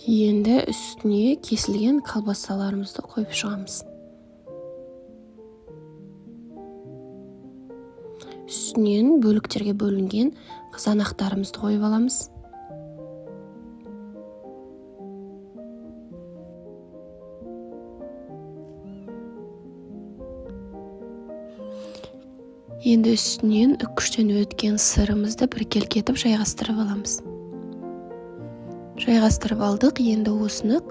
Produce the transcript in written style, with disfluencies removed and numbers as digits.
Енді үстіне кесілген колбасаларымызды қойып шығамыз. Үстінен бөліктерге бөлінген қызанақтарымызды қойып аламыз. Енді үстінен үккіштен өткен сырымызды біркелкі етіп жайғастырып аламыз. Жайғастырып алдық. Енді осыны